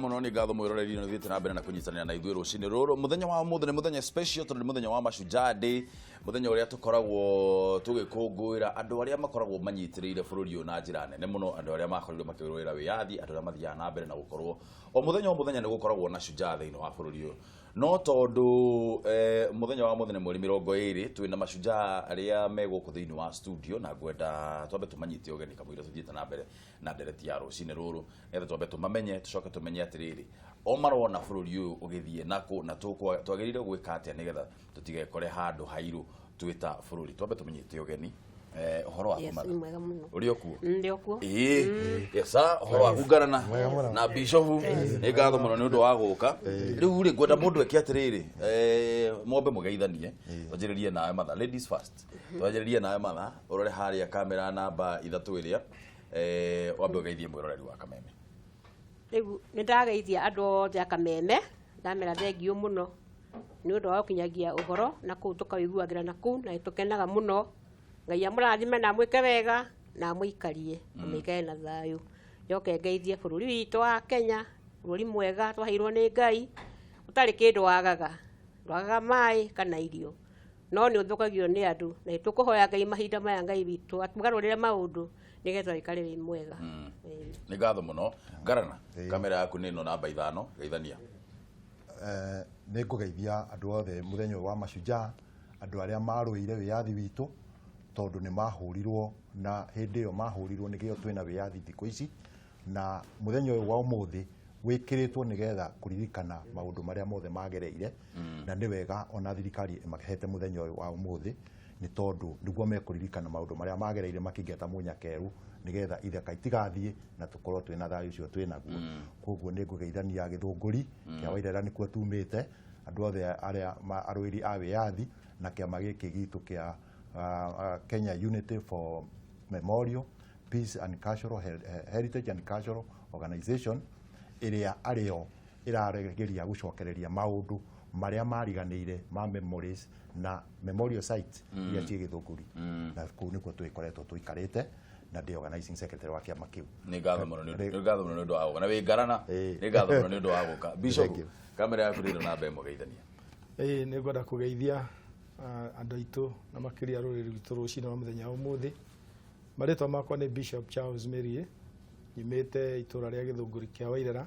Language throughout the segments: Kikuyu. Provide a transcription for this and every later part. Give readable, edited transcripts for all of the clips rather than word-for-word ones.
Mũno, nĩ ngatho mwĩroreri nĩ ũthiĩte na mbere na kũnyitanĩra na ithuĩ rũcinĩ rũrũ. Mũthenya wa ũmũthĩ nĩ mũthenya special tondũ nĩ mũthenya wa Mashujaa Day, mũthenya ũrĩa tũkoragwo tũgĩkũngũĩra andũ arĩa makoragwo manyitĩrĩire bũrũri ũyũ na njĩra nene mũno, andũ arĩa makorirwo makĩrũĩra wĩyathi, andũ arĩa mathiaga na mbere na gũkorwo o mũthenya o mũthenya nĩ gũkoragwo na shujaa thĩinĩ wa bũrũri ũyũ. No tondũ mũthenya wa mũthenya mweri 20 twĩna mashujaa arĩa me gũkũ thĩinĩ wa studio, na ngwenda twambe tũmanyite ũgeni kamũira tũthiĩte na mbere na ndereti ya rũcinĩ rũrũ, nĩgetha twambe tũmamenye, tũcoke tũmenye atĩrĩrĩ, o marona bũrũri ũyũ ũgĩthiĩ nakũ, na twagĩrĩire gwĩka atĩa nĩgetha tũtigekore handũ hairũ twĩta bũrũri. Twambe tũmenyite ũgeni. Ũhoro waku? Yes, Mother? Nĩ mwega mũno. Ũrĩ o kuo? Ndĩ o kuo. Ĩĩ, yesa. Ũhoro waku, Ngarana? Mwega mũno. Na bishofu, nĩ ngatho mũno nĩ ũndũ wa gũka. Rĩu rĩ, ngwenda mũndũ eke atĩrĩrĩ, mwambe mũgeithanie. Twanjĩrĩrie nawe, Mother, ladies first. Twanjĩrĩrie nawe, Mother, ũrore harĩa kamera namba 3 ĩrĩa, wambe ũgeithie mwĩroreri wa Kameme. Rĩu nĩ ndageithia andũ othe a Kameme, ndamera thengiũ mũno nĩ ũndũ wa gũkinyagia ũhoro na kũu tũkawĩiguagĩra na kũu, na nĩ tũkenaga mũno. Ngai amũrathime na amwĩke wega na amũikarie na mũikare na thayũ. Njoke ngeithie bũrũri witũ wa Kenya, bũrũri mwega twaheirwo nĩ Ngai, ũtarĩ kĩndũ wagaga, ndwagaga maĩ kana irio, no nĩ ũthũkagio nĩ andũ, na nĩ tũkũhoya Ngai mahinda maya, Ngai witũ atũgarũrĩre maũndũ nĩgetha ũikare wĩ mwega. Ĩĩ. Nĩ ngatho mũno. Ngarana, kamera yaku nĩ ĩno namba 5, geithania. Nĩ ngũgeithia andũ othe mũthenya ũyũ wa Mashujaa, andũ arĩa marũĩire wĩyathi witũ, tondũ nĩ mahũrirwo, na hĩndĩ ĩyo mahũrirwo nĩgĩo twĩna wĩyathi thikũ ici. Na mũthenya ũyũ wa ũmũthĩ wĩkĩrĩtwo nĩgetha kũririkana maũndũ marĩa mothe magereire, na nĩ wega ona thirikari ĩmahete mũthenya ũyũ wa ũmũthĩ, nĩ tondũ nĩguo mekũririkana maũndũ marĩa magereire makĩingata mũnyakerũ, nĩgetha itheka itigathiĩ na tũkorwo twĩna thayũ ũcio twĩnaguo. Koguo nĩ ngũgeithania Gĩthũngũri kĩa Wairera, nĩkuo tumĩte, andũ othe arĩa arũĩri a wĩyathi, na kĩama gĩkĩ gitũ kĩa Kenya Unity for Memorial Peace and Cultural Heritage and Cultural Organization, ĩrĩa arĩo ĩrageria gũcokereria maũndũ marĩa mariganĩire ma memories na memorial site iria ciĩ Gĩthũngũri, na kũu nĩkuo twĩkoretwo tũikarĩte, na ndĩ organizing secretary wa kĩama kĩu. Nĩ ngatho mũno nĩ ũndũ wa gũka. Na wĩ Ngarana, nĩ ngatho mũno nĩ ũndũ wa gũka. Bishop, Thank you. kamera yaku nĩ ĩno namba 1, geithania. Ĩĩ, nĩ ngwenda kũgeithia andũ aitũ na makĩria rũrĩrĩ rwitũ rũcinĩ rwa mũthenya wa ũmũthĩ. Marĩtwa makwa nĩ Bishop Charles Merie, nyumĩte itũra rĩa Gĩthũngũri kĩa Wairera.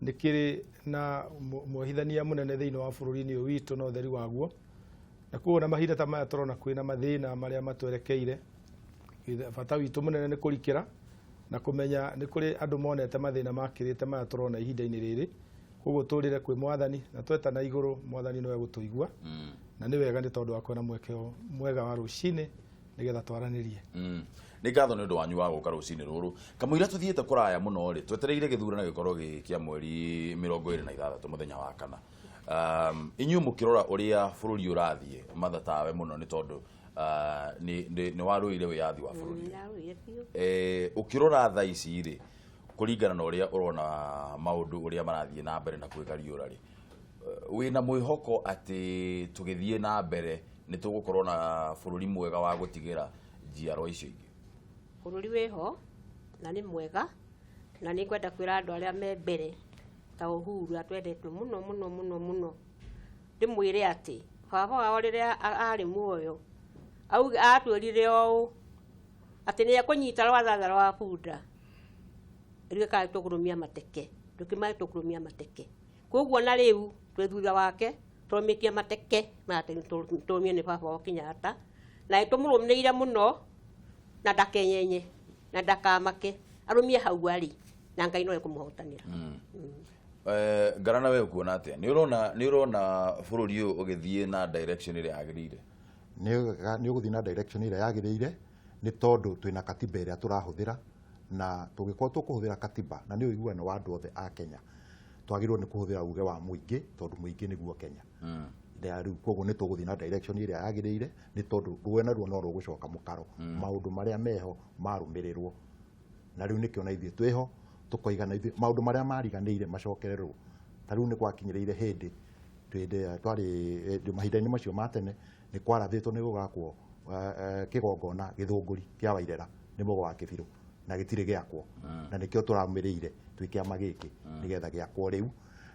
Nĩ kĩrĩ na mwohithania mũnene thĩinĩ wa bũrũri-inĩ ũyũ witũ na ũtheri waguo, na koguo na mahinda ta maya tũrona kwĩna mathĩna marĩa matwerekeire, bata witũ mũnene nĩ kũrikĩra na kũmenya nĩ kũrĩ andũ monete mathĩna makĩrĩte maya tũrona ihinda-inĩ rĩrĩ. Koguo tũrĩre kwĩ Mwathani, na twetana igũrũ, Mwathani nĩwe gũtũigua, na nĩ wega nĩ tondũ wa kuona mweke mwega wa rũcinĩ nĩgetha twaranĩrie. Nĩ ngatho nĩ ũndũ wanyu wa gũka rũcinĩ rũrũ. Kamũira tũthiĩte kũraya mũno rĩ, twetereire gĩthurano gĩkorwo gĩ kĩa mweri 26 mũthenya wa kana. Inyuĩ mũkĩrora ũrĩa bũrũri ũrathiĩ, Matha, tawe mũno, nĩ tondũ nĩ warũĩire wĩyathi wa bũrũri ũyũ. Ndarũire biũ. Ũkĩrora thaa ici rĩ, kũringana na ũrĩa ũrona maũndũ ũrĩa marathiĩ na mbere na kwĩgariũra rĩ, wĩna mwĩhoko atĩ tũgĩthiĩ na mbere nĩ tũgũkorwo na bũrũri mwega wa gũtigĩra njiarwa icio ingĩ? Bũrũri wĩho na nĩ mwega, na nĩ ngwenda kwĩra andũ arĩa me mbere ta Uhuru atwendete mũno mũno mũno mũno, ndĩmwĩre atĩ baba wao rĩrĩa arĩ muoyo atwĩrire ũũ atĩ nĩ ekũnyita rwathatha rwa bunda rĩu kana tũkũrũmia mateke, tũkĩmaya tũkũrũmia mateke. Koguo na rĩu twĩ thutha wake tũrũmĩtie mateke maya tũrũmie nĩ baba wao Kenyatta, na nĩ tũmũrũmĩrĩire mũno, na ndakenyenye na ndakamake, arũmie hau arĩ, na Ngai no ekũmũhotanĩra. Ngarana, we ũkuona atĩa? Nĩ ũrona bũrũri ũyũ ũgĩthiĩ na direction ĩrĩa yagĩrĩire? Nĩ ũgũthiĩ na direction ĩrĩa yagĩrĩire, nĩ tondũ twĩna katiba ĩrĩa tũrahũthĩra, na tũngĩkorwo tũkũhũthĩra katiba na nĩ ũiguano wa andũ othe a Kenya, twagĩrĩirwo nĩ kũhũthĩra uge wa mũingĩ, tondũ mũingĩ nĩguo Kenya. Na rĩu koguo nĩ tũgũthiĩ na direction ĩrĩa yagĩrĩire, nĩ tondũ rũĩ naruo no rũgũcoka mũkaro maũndũ marĩa meho marũmĩrĩrwo. Na rĩu nĩkĩo na ithuĩ twĩho tũkoiga na ithuĩ maũndũ marĩa mariganĩire macokererwo. Ta rĩu nĩ gwakinyĩrĩire hĩndĩ twĩndĩ twarĩ mahinda-inĩ macio ma tene, nĩ kwarathĩtwo nĩ gũgakwo kĩgongona Gĩthũngũri kĩa Wairera nĩ Mũgo wa Kĩbirũ, na gĩtirĩ gĩakwo, na nĩkĩo tũramĩrĩire. Twĩ kĩama gĩkĩ nĩgetha gĩakwo rĩu,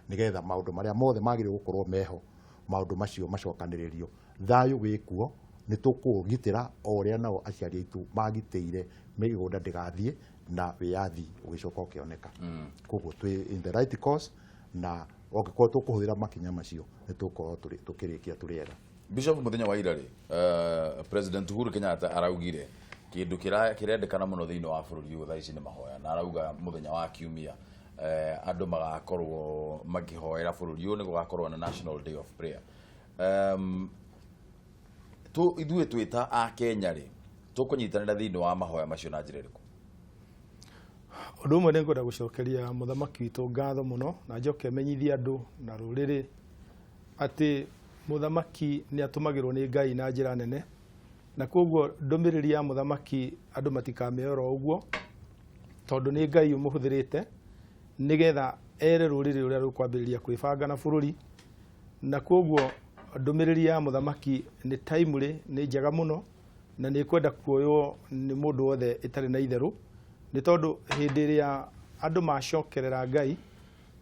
nĩgetha maũndũ marĩa mothe magĩrĩirwo gũkorwo meho, maũndũ macio macokanĩrĩrio. Thayũ wĩkuo, nĩ tũkũũgitĩra o ũrĩa nao aciari aitũ magitĩire mĩgũnda ndĩgathiĩ, na wĩyathi ũgĩcoka ũkĩoneka. Koguo twĩ in the right course, na ũngĩkorwo tũkũhũthĩra makinya macio, nĩ tũgũkorwo tũkĩrĩkia tũrĩ ega. Bishop, muthenya wa ira rĩ, President Uhuru Kenyatta araugire kindu kirendekana muno thiini wa bururi uyu thaa ici nĩ mahoya, na arauga muthenya wa kiumia andu magakorwo makihoera bururi uyu, nĩ gũgakorwo na National Day of Prayer. Tu ithuĩ twĩ ta a Kenya rĩ, tũkũnyitanĩra thĩinĩ wa mahoya macio na njĩra ĩrĩkũ? Ũndũ ũmwe, nĩ ngwenda gũcokeria mũthamaki witũ ngatho mũno, na njoke menyithie andũ na rũrĩrĩ atĩ mũthamaki nĩ atũmagĩrwo nĩ Ngai na njĩra nene, na koguo ndũmĩrĩri ya mũthamaki andũ matikamĩoe oro ũguo, tondũ nĩ Ngai ũmũhũthĩrĩte nĩgetha ere rũrĩrĩ ũrĩa rũkwambĩrĩria kwĩbanga na bũrũri. Na koguo ndũmĩrĩri ya mũthamaki nĩ timely, nĩ njega mũno, na nĩ ĩkwenda kuoywo nĩ mũndũ wothe ĩtarĩ na itherũ, nĩ tondũ hĩndĩ ĩrĩa andũ macokerera Ngai,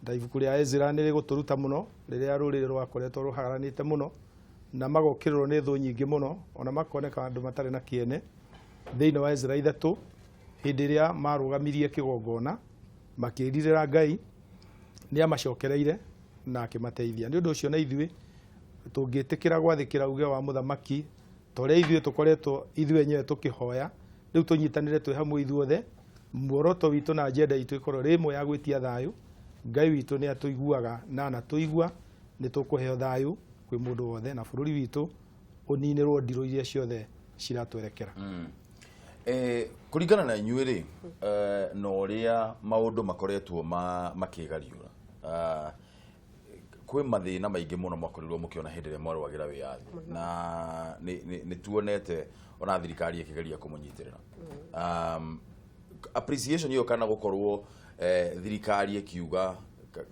ta ibuku rĩa Ezra nĩ rĩgũtũruta mũno, rĩrĩa rũrĩrĩ rwakoretwo rũhagaranĩte mũno na magokĩrĩrwo nĩ thũ nyingĩ mũno, ona makoneka andũ matarĩ na kĩene. Thĩinĩ wa Ezra 3, hĩndĩ ĩrĩa marũgamirie kĩgongona makĩrirĩra Ngai, nĩ amacokereire na akĩmateithia. Nĩ ũndũ ũcio, na ithuĩ tũngĩtĩkĩra gwathĩkĩra uge wa mũthamaki, ta ũrĩa ithuĩ tũkoretwo ithuĩ enyewe tũkĩhoya, rĩu tũnyitanĩre twĩ hamwe ithuothe, muoroto witũ na agenda itũ ĩkorwo ĩrĩ ĩmwe ya gwĩtia thayũ. Ngai witũ nĩ atũiguaga, na anatũigua, nĩ tũkũheo thayũ kwĩ mũndũ wothe, na bũrũri witũ ũninĩrwo ndirũ iria ciothe ciratwerekera. Kũringana na inyuĩ rĩ, na ũrĩa maũndũ makoretwo makĩgariũra, kwĩ mathĩna maingĩ mũno mwakorirwo mũkĩona hĩndĩ ĩrĩa mwarũagĩra wĩyathi, na nĩ tuonete ona thirikari ĩkĩgeria kũmũnyitĩrĩra. Appreciation ĩyo, kana gũkorwo thirikari ĩkiuga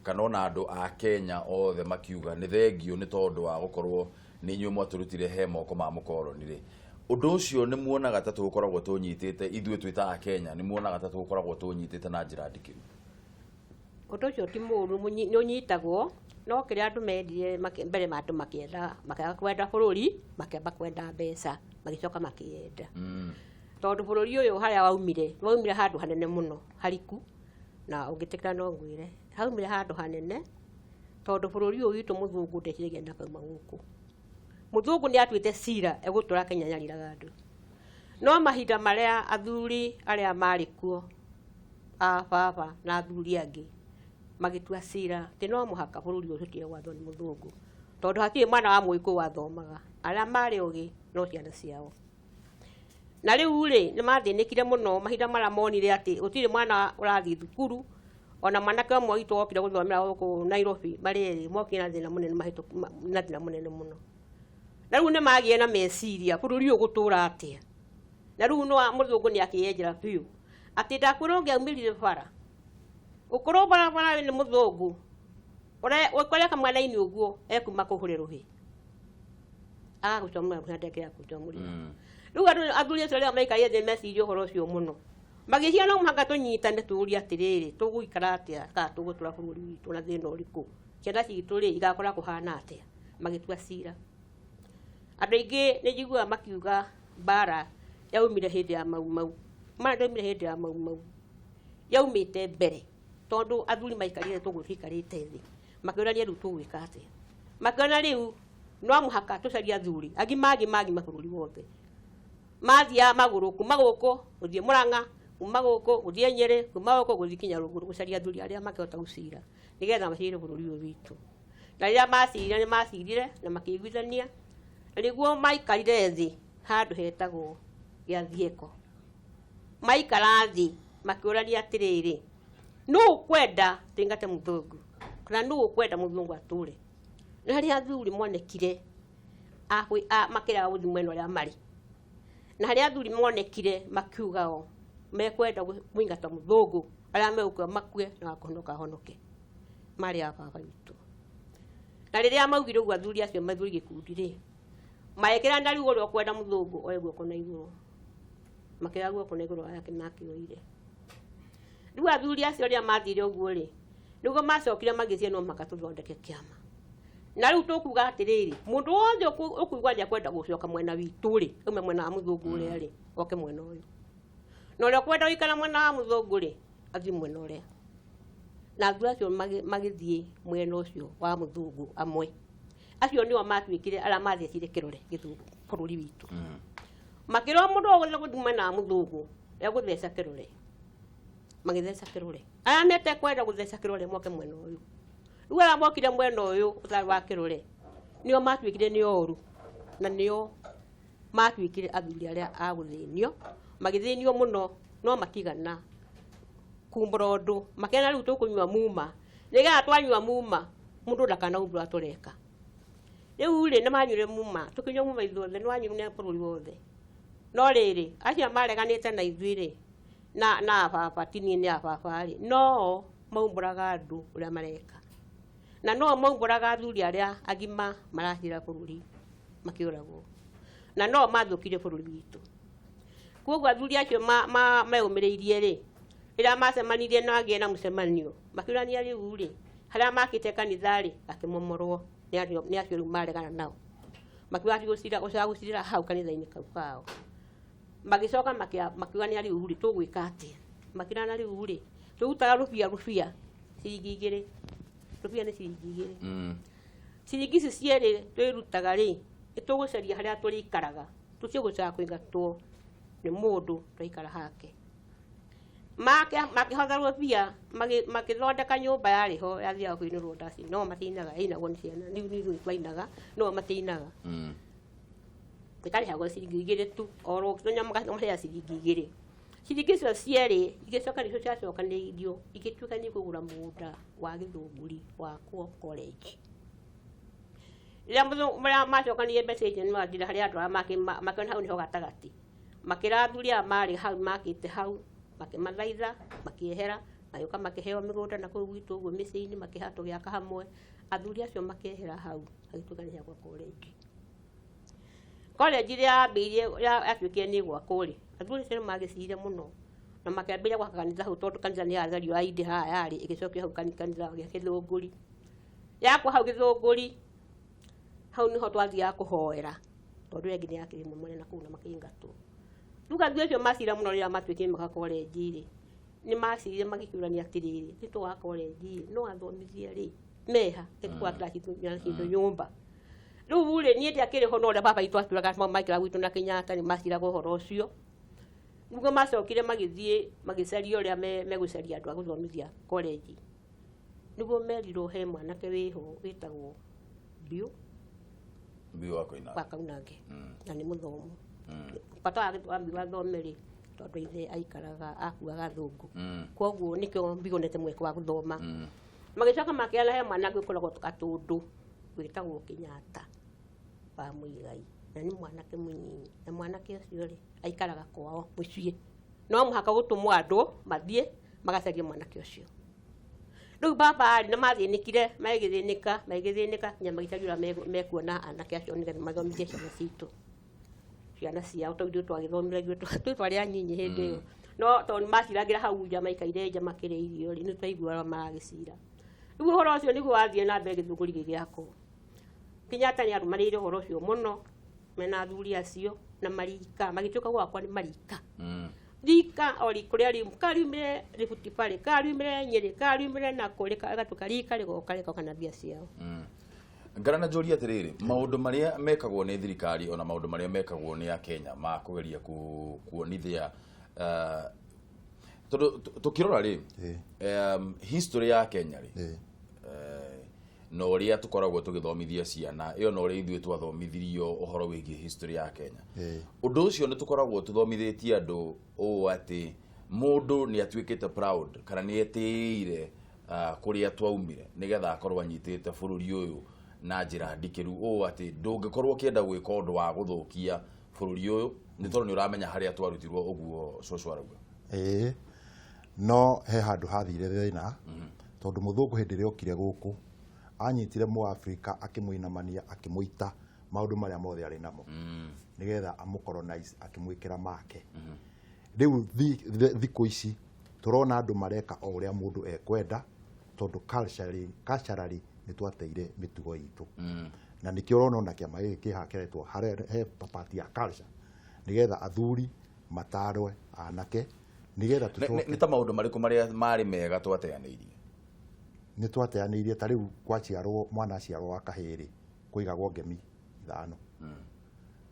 kana ona andũ a Kenya othe makiuga nĩ thengio nĩ tondũ wa gũkorwo nĩ inyuĩ mwatũrutire he moko ma mũkoroni rĩ, ũndũ ũcio nĩ muonaga ta tũgũkoragwo tũnyitĩte, ithuĩ twĩ ta a Kenya, nĩ muonaga ta tũgũkoragwo tũnyitĩte na njĩra ndikĩru? Ũndũ ũcio ti mũũru, nĩ ũnyitagwo, no kĩrĩa andũ mendire mbere, andũ makĩenda, makĩaga kwenda bũrũri, makĩamba kwenda mbeca, magĩcoka makĩenda, tondũ bũrũri ũyũ harĩa waumire, waumire handũ hanene mũno hariku, na ũngĩtĩkĩra no ngwĩre haumire handũ hanene, tondũ bũrũri ũyũ witũ mũthũngũ ndeciragia ndakauma gũkũ. Mũthũngũ nĩ atuĩte cira egũtũra Kenya nyariraga andũ, no mahinda marĩa athuri arĩa marĩ kuo, a baba na athuri angĩ, magĩtua cira atĩ no mũhaka bũrũri ũyũ ũtige gwathwo nĩ mũthũngũ, tondũ hatirĩ mwana wa mũgĩkũyũ wathomaga, arĩa marĩ ũgĩ no ciana ciao. Na rĩu rĩ, nĩ mathĩnĩkire mũno mahinda marĩa monire atĩ gũtirĩ mwana ũrathiĩ thukuru. Ona mwanake ũmwe witũ wokire gũthomera gũkũ Nairobi, marĩ erĩ mokire na thĩna mũnene, na thĩna mũnene mũno. Na rĩu nĩ magĩe na meciria, bũrũri ũyũ gũtũra atĩa? Na rĩu no mũthũngũ nĩ akĩyenjera biũ atĩ ndakwĩra ũngĩaumĩrire bara, ũkorwo barabara nĩ mũthũngũ ũkore kamwana-inĩ ũguo ekuma kũhũre rũhĩ, agagũcomora rũhĩ, ndekĩra kũcomorera. Rĩu andũ athuri acio rĩrĩa maikarire thĩ mecirie ũhoro ũcio mũno, magĩciria no mũhaka tũnyitane, tũũrie atĩrĩrĩ, tũgũikara atĩa kana tũgũtũra bũrũri witũ na thĩna ũrĩkũ? Ciana citũ rĩ, igakora kũhana atĩa? Magĩtua cira. Andũ aingĩ nĩ njiguaga makiuga mbara yaumire hĩndĩ ya Mau Mau. Mara ndĩaumire hĩndĩ ya Mau Mau, yaumĩte mbere, tondũ athuri maikarire tũguo tũikarĩte thĩ, makĩũrania rĩu tũgwĩka atĩa? Makĩona rĩu no mũhaka tũcarie athuri agima agima agima bũrũri wothe. Mathiaga magũrũ kuma gũkũ gũthiĩ Mũrang'a, kuma gũkũ gũthiĩ Nyĩrĩ, kuma gũkũ gũthiĩ kinya rũgũrũ, gũcaria athuri arĩa makĩhota gũcira nĩgetha macirĩre bũrũri ũyũ witũ. Na rĩrĩa macirire, nĩ macirire na makĩiguithania, na nĩguo maikarire thĩ handũ hetagwo Gĩathieko. Maikara thĩ makĩũrania atĩrĩrĩ, nũ ũkwenda tũingate mũthũngũ, kana nũ ũkwenda mũthũngũ atũre? Na harĩa athuri monekire makĩrega gũthiĩ mwena ũrĩa marĩ, na harĩa athuri monekire makiuga o mekwenda kũingata mũthũngũ, arĩa megũkua makue na wakũhonoka ahonoke, marĩ a baba witũ. Na rĩrĩa maugire ũguo athuri acio, mathuri gĩkundi rĩ, magĩkĩra na rĩu ũrĩa ũkwenda mũthũngũ oe guoko na igũrũ. Makĩoya guoko na igũrũ, arĩa makĩoire. Rĩu athuri acio rĩrĩa mathire ũguo rĩ, nĩguo macokire magĩthiĩ no mũhaka tũthondeke kĩama. Na rĩu tũkuga atĩrĩrĩ, mũndũ wothe ũkũigua nĩ akwenda gũcoka mwena witũ rĩ, aume mwena wa mũthũngũ ũrĩa rĩ, oke mwena ũyũ. Na ũrĩa ũkwenda gũikara mwena wa mũthũngũ rĩ, athiĩ mwena ũrĩa. Na athuri acio magĩthiĩ mwena ũcio wa mũthũngũ amwe. Acio nĩo matuĩkire arĩa mathecire kĩrore gĩthũngũ bũrũri witũ. Makĩrwo mũndũ wothe gũthiĩ mwena wa mũthũngũ egũtheca kĩrore. Magĩtheca kĩrore. Arĩa metekwenda gũtheca kĩrore moke mwena ũyũ. Rĩu arĩa mokire mwena ũyũ ũtarĩ wa kĩrore nĩo matuĩkire nĩ oru na nĩo matuĩkire athuri arĩa a gũthĩnio, magĩthĩnio mũno no matigana kumbũra ũndũ makena rĩu tũkũnyua muma, nĩgetha twanyua muma mũndũ ndakanaumbũra tũreka. Rĩu rĩ nĩ manyuire muma, tũkĩnyua muma ithuothe, nĩ wanyuire nĩ bũrũri wothe. No rĩrĩ acio mareganĩte na ithuĩ rĩ, na baba ti niĩ nĩ a baba rĩ, no maumbũraga andũ ũrĩa mareka. Na no maumbũraga athuri arĩa agima maracira bũrũri makĩũragwo. Na no mathũkirie bũrũri witũ. Koguo athuri acio meũmĩrĩirie rĩ, rĩrĩa macemanirie na agĩe na mũcemanio, makĩũrania rĩu rĩ, harĩa makĩte kanitha rĩ, akĩmomorwo nĩ acio rĩu maregana nao. Makiuga gũcira hau kanitha-inĩ kau kao. Magĩcoka makiuga rĩu rĩ, tũgwĩka atĩa? Makĩrana rĩu rĩ, tũrutaga rũbia rũbia ciringi igĩrĩ. Rũbia nĩ ciringi igĩrĩ. Ciringi ici cierĩ twĩrutaga rĩ, nĩtũgũcaria harĩa tũrĩikaraga. Tũtige gũcoka kũingatwo nĩ mũndũ twaikara hake. Makĩhotha rũbia, makĩthondeka nyũmba yarĩ ho yathiaga kũinũrwo ndaci, no matiinaga, yainagwo nĩ ciana, rĩu nĩ ithuĩ twainaga, no matiinaga. Ĩkarĩhagwo ciringi igĩrĩ tu, o mũthenya mũkaheya ciringi igĩrĩ. Ciringi icio cierĩ igĩcoka nĩcio ciacokanĩrĩirio igĩtuĩka nĩ kũgũra mũgũnda wa Gĩthũngũri wakwo college. Rĩrĩa macokanirie mbeca icio nĩ mathire harĩ andũ arĩa makĩona hau nĩho gatagatĩ. Makĩra athuri aya marĩ hau makĩte hau, makĩmathaitha, makĩehera, magĩũka makĩheo mĩgũnda na kũu gwitũ ũguo mĩciĩ-inĩ makĩheo tũgĩaka hamwe. Athuri acio makĩehera hau hagĩtuĩka nĩ gwakwo college. College ĩrĩa yambĩrĩirie yatuĩkire nĩ ĩgwakwo rĩ, athuri acio nĩ magĩcirire mũno na makĩambĩrĩria gwaka kanitha hau tondũ kanitha nĩ yatherio ya inde haha yarĩ ĩgĩcokio hau kanitha gĩa Gĩthũngũri. Yakwo hau Gĩthũngũri, hau nĩho twathiaga kũhoera tondũ ĩyo ĩngĩ nĩ yakĩrĩ mũmore na kũu na makĩingatwo. Rĩu athuri acio macira mũno rĩrĩa matuĩkire maka college rĩ, nĩ macirire magĩkĩũrania atĩrĩrĩ, nĩ tũgaka college rĩ, no athomithia rĩ, meha, nĩ tũgwakĩra cindũ nyũmba. Rĩu rĩ, niĩ ndiakĩrĩ ho no ũrĩa baba witũ atũraga maikaraga gwitũ na Kenyatta nĩ maciraga ũhoro ũcio. Nĩguo macokire magĩthiĩ magĩcaria ũrĩa megũcaria andũ a gũthomithia college. Nĩguo merirwo he mwanake wĩho wĩtagwo Mbiũ. Mbiũ wa Koinange. Wa Koinange. Na nĩ mũthomu. Bata wa Mbiũ athome rĩ, tondũ ithe aikaraga akuaga athũngũ. Koguo nĩkĩo Mbiũ onete mweke wa gũthoma. Magĩcoka makĩona he mwanake ũkoragwo Gatũndũ wĩtagwo Kenyatta wa Mũigai. Na nĩ mwanake mũnini. Na mwanake ũcio rĩ, aikaraga kwao mũciĩ. No mũhaka gũtũmwo andũ mathiĩ magacarie mwanake ũcio. Rĩu baba rĩ, nĩ mathĩnĩkire, magĩthĩnĩka, magĩthĩnĩka nginya magĩcaria ũrĩa mekuona anake acio nĩgetha mathomithie ciana citũ. Ciana ciao tondũ ithuĩ twagĩthomithagio twĩ twarĩ anyinyi hĩndĩ ĩyo. No tondũ maciragĩra hau nja maikaire nja makĩrĩa irio rĩ, nĩ twaiguaga maragĩcira. Rĩu ũhoro ũcio nĩguo wathiĩ na mbere Gĩthũngũri gĩgĩakwo. Kenyatta nĩ arũmanĩrĩire ũhoro ũcio mũno mena athuri acio na marika, magĩtuĩka gwakwa nĩ marika. Rika o kũrĩa kariumĩre Rift Valley, kariumĩre Nyĩrĩ, kariumĩre nakũ, rĩgatuĩka rika rĩgoka rĩgoka na mbia ciao. Ngarana njũrie atĩrĩrĩ, maũndũ marĩa mekagwo nĩ thirikari ona maũndũ marĩa mekagwo nĩ Akenya ma kũgeria kuonithia tondũ tũkĩrora rĩ, history ya Kenya rĩ, na ũrĩa tũkoragwo tũgĩthomithia ciana ĩyo na ũrĩa ithuĩ twathomithirio ũhoro wĩgiĩ history ya Kenya. Ũndũ ũcio nĩ tũkoragwo tũthomithĩtie andũ ũũ atĩ mũndũ nĩ atuĩkĩte proud kana nĩ etĩĩire kũrĩa twaumire nĩgetha akorwo anyitĩte bũrũri ũyũ na njĩra ndikĩru ũũ atĩ ndũngĩkorwo ũkĩenda gwĩka ũndũ wa gũthũkia bũrũri ũyũ nĩ tondũ nĩ ũramenya harĩa twarutirwo ũguo cũcũ arauga. Ĩĩ, no he handũ hathire thĩna tondũ mũthũngũ hĩndĩ ĩrĩa okire gũkũ anyitire mũAfrika akĩmũinamania akĩmũita maũndũ marĩa mothe arĩ namo nĩgetha amũcolonize akĩmwĩkĩra make. Rĩu thikũ ici Tũrona andũ mareka o ũrĩa mũndũ ekwenda tondũ culturally nĩ twateire mĩtugo itũ. Na nĩkĩo ũrona ona kĩama gĩkĩ kĩ haha kĩretwo harĩa he part ya culture, nĩgetha athuri matarwe anake, nĩgetha tũcoke. Nĩ ta maũndũ marĩkũ marĩa marĩ mega twateanĩirie? Nĩ twateanĩirie ta rĩu kwaciarwo mwana, aciarwo wa kahĩĩ rĩ, kũigagwo ngemi 5.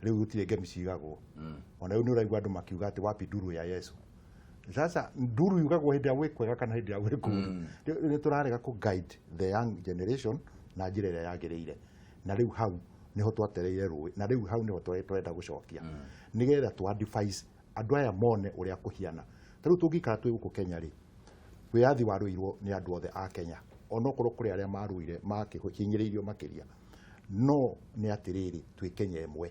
Rĩu gũtirĩ ngemi cigagwo. Ona rĩu nĩ ũraigua andũ makiuga atĩ wapi nduru ya Yesu. Sasa nduru yugagwo hĩndĩ ĩrĩa gwĩ kwega kana hĩndĩ ĩrĩa gwĩ kũũru? Rĩu nĩ tũrarega kũ guide the young generation na njĩra ĩrĩa yagĩrĩire, na rĩu hau nĩho twatereire rũĩ, na rĩu hau nĩho tũrenda gũcokia, nĩgetha tũ advise andũ aya mone ũrĩa kũhiana. Ta rĩu tũngĩikara twĩ gũkũ Kenya rĩ, wĩyathi warũirwo nĩ andũ othe a Kenya, onokorwo kũrĩ arĩa marũire makĩhinyĩrĩirio makĩria, no nĩ atĩrĩrĩ, twĩ Kenya ĩmwe.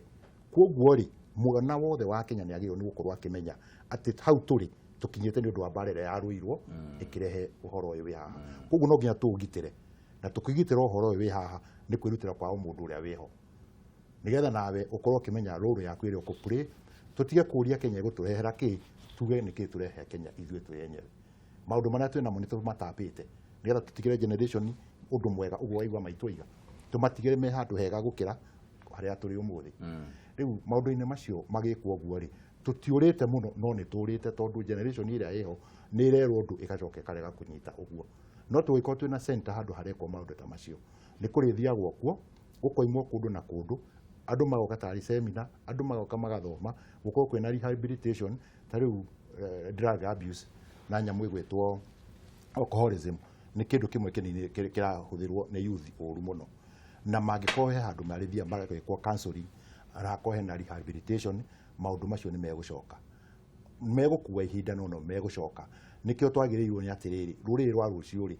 Koguo rĩ, mwana wothe wa Kenya nĩ agĩrĩirwo nĩ gũkorwo akĩmenya atĩ hau tũrĩ tũkinyĩte nĩ ũndũ wa mbara ĩrĩa yarũirwo ĩkĩrehe ũhoro ũyũ wĩ haha. Koguo no nginya tũũgitĩre, na tũkĩgitĩra ũhoro ũyũ wĩ haha nĩ kwĩrutĩra kwa o mũndũ ũrĩa wĩho, nĩgetha nawe ũkorwo ũkĩmenya role yaku ĩrĩa ũkũ-play. Tũtige kũria Kenya ĩgũtũrehera kĩ, tuge nĩkĩ tũrehe Kenya ithuĩ twĩ enyewe. Maũndũ marĩa twĩ namo nĩ tũmatapĩte, nĩgetha tũtigĩre generation ũndũ mwega. Ũguo waigua maitũ aiga tũmatigĩre me handũ hega gũkĩra harĩa tũrĩ ũmũthĩ. Rĩu maũndũ-inĩ macio magĩkwo ũguo rĩ, tũtiũrĩte mũno, no nĩ tũrĩte, tondũ generation ĩrĩa ĩho nĩ ĩrerwo ũndũ ĩgacoka ĩkarega kũnyita ũguo. No tũgĩkorwo twĩna center handũ harekwo maũndũ ta macio, nĩ kũrĩthiagwo kuo, gũkoimwo kũndũ na kũndũ, andũ magoka tarĩ seminar, andũ magoka magathoma, gũkorwo kwĩna rehabilitation. Ta rĩu drug abuse na nyamũ ĩgwĩtwo alcoholism nĩ kĩndũ kĩmwe kĩnini kĩrahũthĩrwo nĩ youth ũru mũno, na mangĩkorwo he handũ marĩthia magekwo counseling, arakorwo hena rehabilitation, maũndũ macio nĩ megũcoka. Megũkua ihinda, no megũcoka. Nĩkĩo twagĩrĩirwo nĩ atĩrĩrĩ, rũrĩrĩ rwa rũciũ rĩ,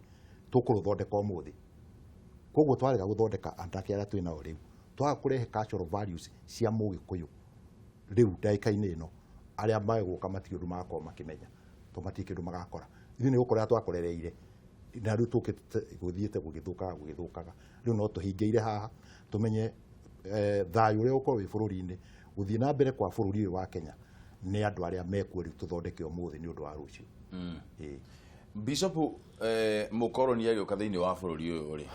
tũkũrũthondeka ũmũthĩ. Koguo twarega gũthondeka anake arĩa twĩ nao rĩu, twaga kũrehe cultural values cia mũgĩkũyũ rĩu ndagĩka-inĩ ĩno, arĩa magũka matirĩ ũndũ magakorwo makĩmenya, to matirĩ kĩndũ magakora. Ithuĩ nĩ gũkorera twakorereire, na rĩu tũkĩte gũthiĩte gũgĩthũkaga gũgĩthũkaga. Rĩu no tũhingĩire haha tũmenye thayũ ũrĩa ũkorwo wĩ bũrũri-inĩ, gũthiĩ na mbere kwa bũrũri ũyũ wa Kenya nĩ andũ arĩa mekuo rĩu tũthondeke ũmũthĩ nĩ ũndũ wa rũciũ. Ĩĩ. Bishop, mũkoroni agĩũka thĩinĩ wa bũrũri ũyũ rĩ,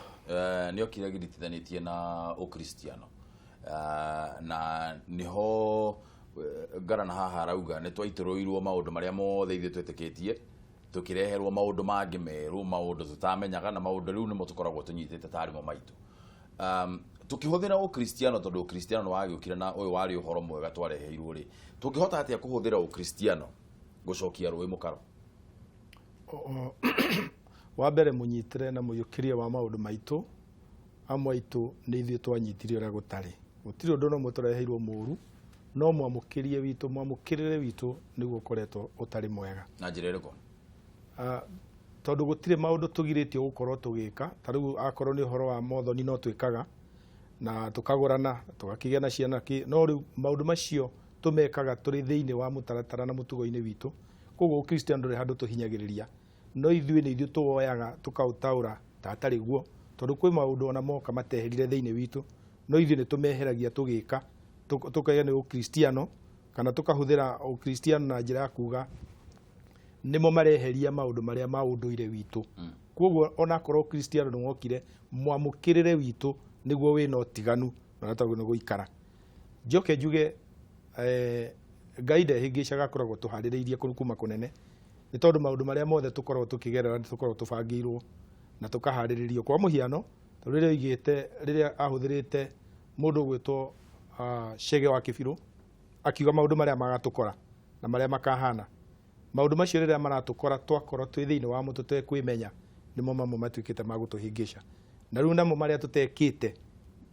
nĩ okire agĩritithanĩtie na ũkristiano, na nĩho ngarana haha arauga nĩ twaitũrũirwo maũndũ marĩa mothe ithuĩ twĩtĩkĩtie, tũkĩreherwo maũndũ mangĩ merũ, maũndũ tũtamenyaga, na maũndũ rĩu nĩmo tũkoragwo tũnyitĩte tarĩ mo maitũ. Tukĩhũthĩra ũkristiano, tondũ ũkristiano nĩ wagĩũkire na ũyũ warĩ ũhoro mwega twareheirwo rĩ, tũngĩhota atĩa kũhũthĩra ũkristiano gũcokia rũĩ mũkaro? Wa mbere, mũnyitĩre na mũiyũkĩrie wa maũndũ maitũ amwe aitũ nĩ ithuĩ twanyitire ũrĩa gũtarĩ. Gũtirĩ ũndũ no tũreheirwo mũru, no mwamũkĩrie witũ, mwamũkĩrĩre witũ nĩguo ũkoretwo ũtarĩ mwega. Na njĩra ĩrĩkũ? Tondũ gũtirĩ maũndũ tũgirĩtio gũkorwo tũgĩka. Ta rĩu akorwo nĩ ũhoro wa mothoni, no twĩkaga na tũkagũrana, tũgakĩgĩa na ciana kĩ, no rĩu maũndũ macio tũmekaga tũrĩ thĩinĩ wa mũtaratara na mũtugo-inĩ witũ. Koguo ũkristiano ndũrĩ handũ tũhinyagĩrĩria, no ithuĩ nĩ ithuĩ tũwoyaga tũkaũtaũra ta atarĩ guo, tondũ kwĩ maũndũ ona moka mateherire thĩinĩ witũ, no ithuĩ nĩ tũmeheragia tũgĩka, tũkauga nĩ ũkristiano, kana tũkahũthĩra ũkristiano na njĩra ya kuga nĩmo mareheria maũndũ marĩa ma ũndũire witũ. Koguo onakorwo ũkristiano nĩ wokire, mwamũkĩrĩre witũ nĩguo wĩna ũtiganu na ũrĩa twagĩrĩirwo nĩ gũikara. Njoke njuge, Ngai ndehĩngĩcaga, akoragwo tũharĩrĩirie kũu kuma kũnene, nĩ tondũ maũndũ marĩa mothe tũkoragwo tũkĩgerera nĩ tũkoragwo tũbangĩirwo na tũkaharĩrĩrio. Kwa mũhiano, tondũ rĩrĩa oigĩte, rĩrĩa ahũthĩrĩte mũndũ ũgwĩtwo Chege wa Kĩbirũ, akiuga maũndũ marĩa magatũkora na marĩa makahana, maũndũ macio rĩrĩa maratũkora twakorwo twĩ thĩinĩ wamo tũtekwĩmenya, nĩmo mamwe matuĩkĩte ma gũtũhĩngĩca, na rĩu namo marĩa tũtekĩte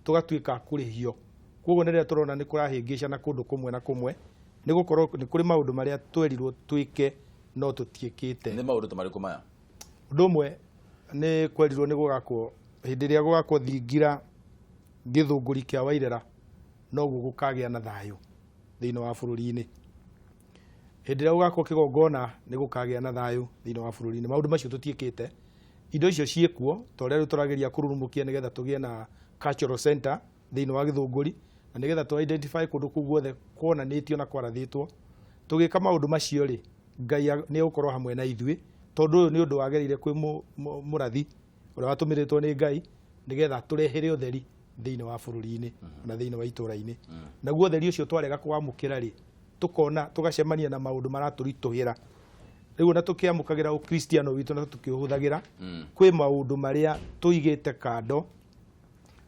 tũgatuĩka a kũrĩhio. Koguo rĩrĩa tũrona nĩ kũrahĩngĩca na kũndũ kũmwe na kũmwe, nĩ gũkorwo nĩ kũrĩ maũndũ marĩa twerirwo twĩke no tũtiĩkĩte. Nĩ maũndũ ta marĩkũ maya? Ũndũ ũmwe nĩ kwerirwo nĩ gũgakwo, hĩndĩ ĩrĩa gũgakwo thingira Gĩthũngũri kĩa Wairera, noguo gũkagĩa na thayũ thĩinĩ wa bũrũri-inĩ. Hĩndĩ ĩrĩa gũgakwo kĩgongona, nĩ gũkagĩa na thayũ thĩinĩ wa bũrũri-inĩ. Maũndũ macio tũtiĩkĩte. Indo icio ciĩkuo ta ũrĩa rĩu tũrageria kũrurumũkia nĩgetha tũgĩe na cultural center thĩinĩ wa Gĩthũngũri, na nĩgetha tũ identify kũndũ kũu guothe kuonanĩtio na kwarathĩtwo. Tũgĩka maũndũ macio rĩ, Ngai nĩ egũkorwo hamwe na ithuĩ, tondũ ũyũ nĩ ũndũ wagereire kwĩ mũrathi ũrĩa watũmĩrĩtwo nĩ Ngai nĩgetha tũrehere ũtheri thĩinĩ wa bũrũri-inĩ na thĩinĩ wa itũra-inĩ. Naguo ũtheri ũcio twarega kũwamũkĩra rĩ, tũkona tũgacemania na maũndũ maratũritũhĩra. Rĩu ona tũkĩamũkagĩra ũkristiano witũ na tũkĩũhũthagĩra, kwĩ maũndũ marĩa tũigĩte kando,